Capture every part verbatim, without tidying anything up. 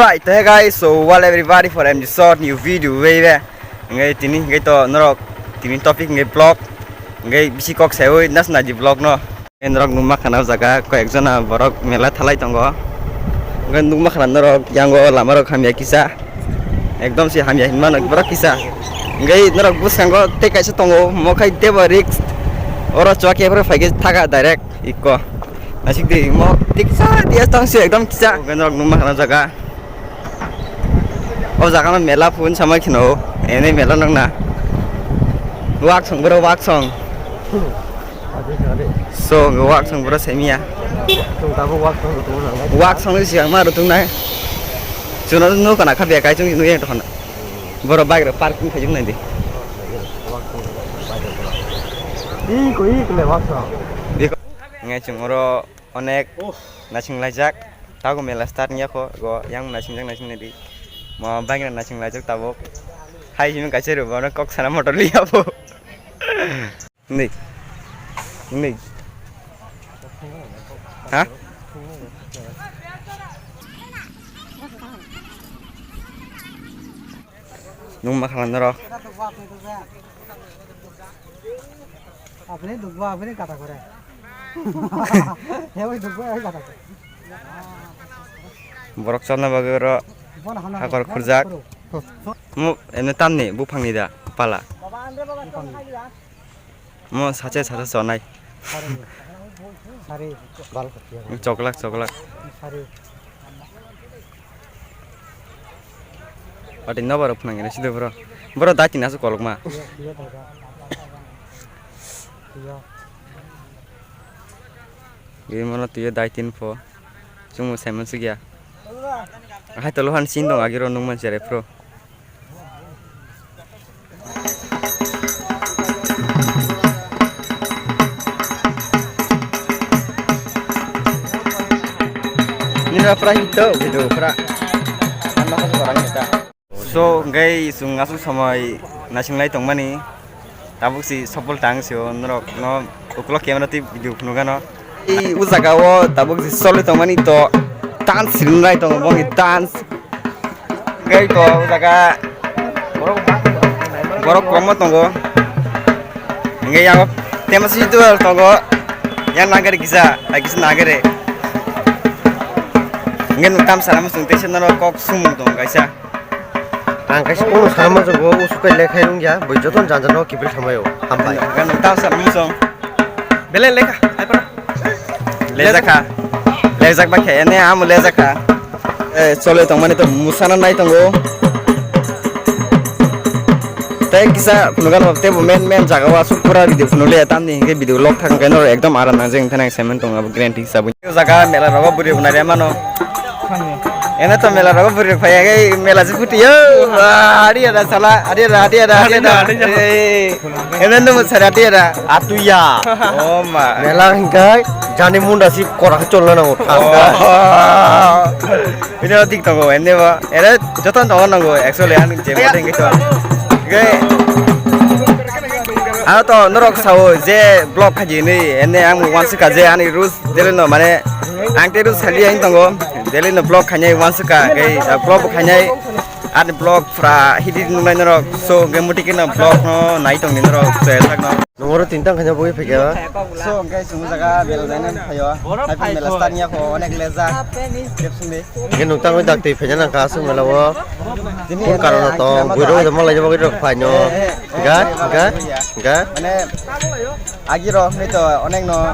Hi to, hey guys, so well everybody for M G short new video, baby. Ngai tini, ngai to norok tini topic ngai vlog. Ngai bisi kok sewi nas na di vlog no. Norok nukma khana o jaga koyek jona borok mela thalai tongo. Hwnkhe nukma khana norok yango lama rok hamya kisa. Ekdom se hamya hinmano borok kisa. Hwnkhe norok bwskango tei kaisa tongo, mo khai tebo risk. Oro chuwa khe phai khe thaga direct ikko. Nasik de mo tei kisa dia tang se ekdom kisa. Hwnkhe norok nukma khana o jaga. O jaga no mela phun sama kheno, ene mela nang na. Wak song bro, wak song. Ade, ade. So, wak song bro semia. Tong tabo wak song tong nang. Wak song si ang ma rutung nai. Chuno no kana kha bia kai chung nu yang to khana. Bro bike ro parking khai jung nai di. Wak song. Ih, ko ih, kle wak song. Ngai chung oro onek naising laijak. Tago mela start wngya kho, go yang naising jak naising nai di. Mo bike na naising laijak tabuk. Hai simi kaisa rw bono kok sana motor liya bo. Ni. Ni. Ha? Nung ma khalang norok. Apni dukbo, apni kata kore. He oi dukbo, oi kata kore. Borok chalna bagwi oro hakor khurjak. Mo ene tamni buphangni da pala. Mo sache sache chonai. Choklak choklak. Ati no borok phwnang ene sido bro. Bro dati nasu kolokma. Iyo, iyo, iyo. Iyo. Iyo. Iyo mono tiyo dai tin pho. Chwngno saimon sikya. Hai tolo han sin dong agiro nung man chere pro. Nira pra hito video pra. Ano ko orang kita. So, hwnkhe chwng aswk somoi naisinglai tongmani, tabuk si sopol tang sio norok no ukulok camera twi video phunukgano. Ei o jaga o tabuk si soloi tongmani to dance rinai tongo, boni dance. Hwnkhe to o jaga borok kwbangma tongo. Hwnkhe yago tema si dual tongo, yang nangkari kisa, hai kisa nangkari. Hwnkhe nwng tamsa lama chwng teisa norok kok sumung tongo kaisa. Ang kaisa kono sana manjago, usuk kai lekhai wngya, bui jotono janja no kiphil thamai o, hambai. Gan tang sa musong. Belai lekha, hai paro. Lejakha. Lejak ba khe, ene amo lejakha. Eh, chole tongmani to musana nai tongo. Tei kisa phunukgano tebo men men jaga o aswk pura video phunukliya tamni hwnkhe video log thang khe norok ekdom aram nangjak wngthana excitement tongo abo guarantee hisabwi. O jaga mela rogo bwrwi bo nairya mano. Eno to mela rogo bwrwi rok phaiya khe mela se phuti yo. Ari ada sala, ari ada, ari ada, ari ada. Eno no sara ari ada. Atuya. Oh ma. Mela hingkai jani munda si kora cholna nango. Ini dik tongo ene ba. Ene joto tongo nango actually ani je modeng kito. Ge. Ano to norok sao je vlog khaji ni ene ang wansika je ani rules Delino mane ang tei rw sali ang tongo. Delino vlog khainai wansukha, hwnkhe, uh, vlog bo khainai ani vlog pura hidi nungnai norok. So, hwnkhe muti khe no vlog no nai tongdi norok, chaya sakno. Nungoro tinta khaina bui phikha. So, hwnkhe chwng jaga mela jaina phaio. Hai phai mela start niya kho, onek lejak. Kepsungdi. Hwnkhe nung tangwi dak twi phaina nangkha aswk mela o. Tini phone karon no tong, buiro malai jabagwi rok phaino. Eh, eh, eh, ga, eh, ga, eh, ga. Mane, agi rok hwnkhe to onek no.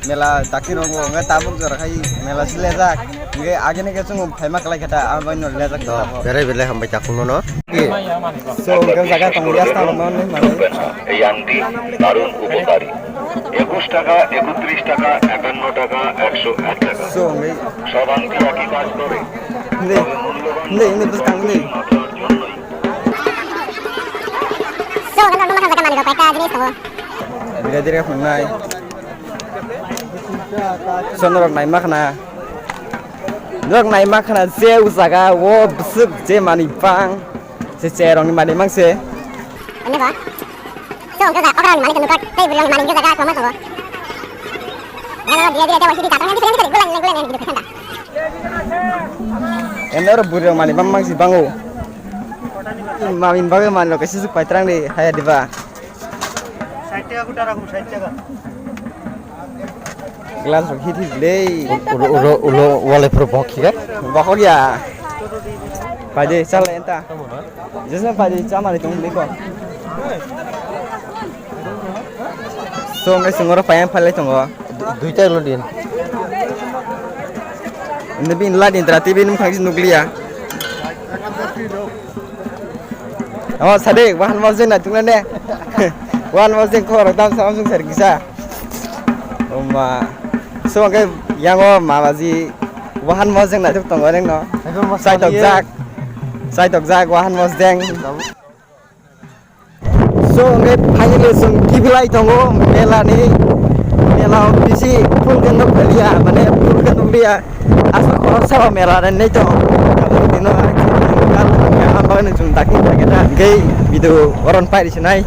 Mela dakti rok bo hwnkhe tabuk jora khai mela si lejak. Hwnkhe agini khe chwng phaima kwlai khe ta, abo no lejak khe tabuk. Berai belai hambai takhuk no no. So, hwnkhe jaga tong ya sta no ni mani. এই আংটি দারুণ উপকারী। একুশ টাকা, একত্রিশ টাকা, একান্ন টাকা, একশো এক টাকা। So, hwnkhe সব আংটি একই কাজ করে। Hindi, hindi, hindi, bwskang hindi. So, hwnkhe norok no jaga mani rok bai ta jinis tongo. Bidai dire phungnai. So norok naima khna. Norok naima khna je o jaga o bwswk je mani bang. Se cherokni mani mang se. Ani ba? So, hwnkhe jaga okra ni mani khe nukha, tei bwrwi rokni mani hwnkhe jaga kwbangma tongo. Gana dire dire jaga sidi jaga nang dire dire gulani gulani video khe thanda. Eno oro bwrwi rok manwi bang bang si bango. Mamin bagwi manwi rok kaisa suk pai twrang di haya diba. Sait taka kota rakhung, sait taka. Glass rok hit hit le. Ulo, ulo, ulo wale pura bok higa. Bok ya. Pai de chala enta. Jesa pai de chama le tong le ko. So ngai sungoro pai phalai tongo. Duita lo din. Indi bin la din tra T V nung thangsi nukliya. Oh, sade, wahan mos jeng na tungna ne. Wahan mos jeng khor dam sam sung ser kisa. Oma. So ke yango mamaji wahan mos jeng na tuk tongo neng no. Sai tok jak. Sai tok jak wahan mos jeng. So, hwnkhe finally chwng kiphilai tongo mela ni, mela o bisi full khe nuk liya, mane full khe nuk liya. Aswk khoroksa o mela rwnai tong. Aboni bini no ang chwng bagwi chwng dakhing thangkhe ta. Hwnkhe video oron pairi sinai.